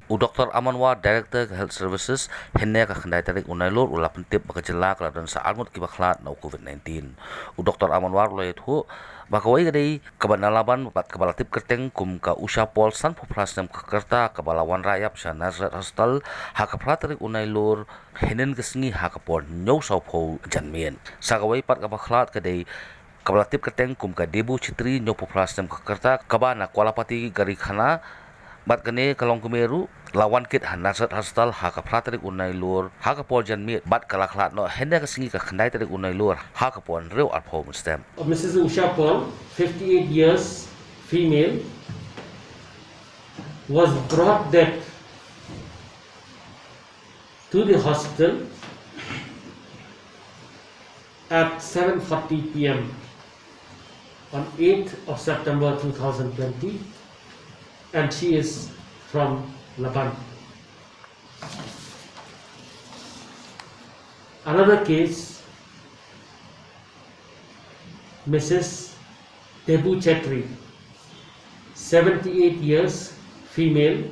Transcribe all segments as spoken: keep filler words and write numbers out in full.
U Doktor Aman War, Director ka Health Services, hynne ka khyndai tarik u Nailur u la pyntip ba ka jylla ka la don sa arngut kiba khlad na u COVID nineteen. U Doktor Aman War u la ïathuh ba kawei ka dei kaba na Laban bad kaba la tip kyrteng kum ka Usha Paul, sanphew phra snem ka rta, kaba la wanrah ïap sha Nazareth Hospital ha ka phra tarik u Nailur hynnin ka sngi ha ka por hynñiew sawphew janmiet. Sa kawei pat kaba khlad ka dei kaba la tip kyrteng kum ka Debu Chitri, hynñiewphew phra snem ka rta, kaba na Kualapati Garikhana, bad kane ka longkmie ruh la wan kit ha Nazareth Hospital ha ka phra tarik u Nailur ha ka por janmiet bad ka la khlad noh hynne ka sngi ka khyndai tarik u Nailur ha ka por hynriew arphew mynstep. Missus Usha Paul, fifty-eight years, female, was brought dead to the hospital at seven forty P M on eighth of September two thousand twenty, and she is from Laban. Another case, Missus Debu Chetri, seventy-eight years, female.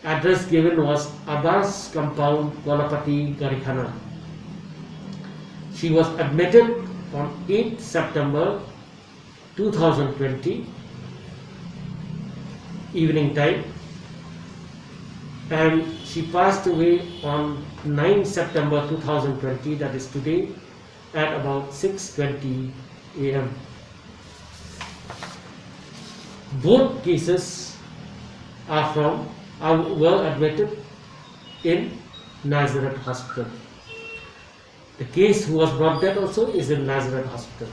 Address given was Abbas Compound, Kualapati, Garikhana. She was admitted on eighth September two thousand twenty, evening time, and she passed away on ninth September two thousand twenty, that is today, at about six twenty A M. Both cases are from, are, were admitted in Nazareth Hospital. The case who was brought dead also is in Nazareth Hospital.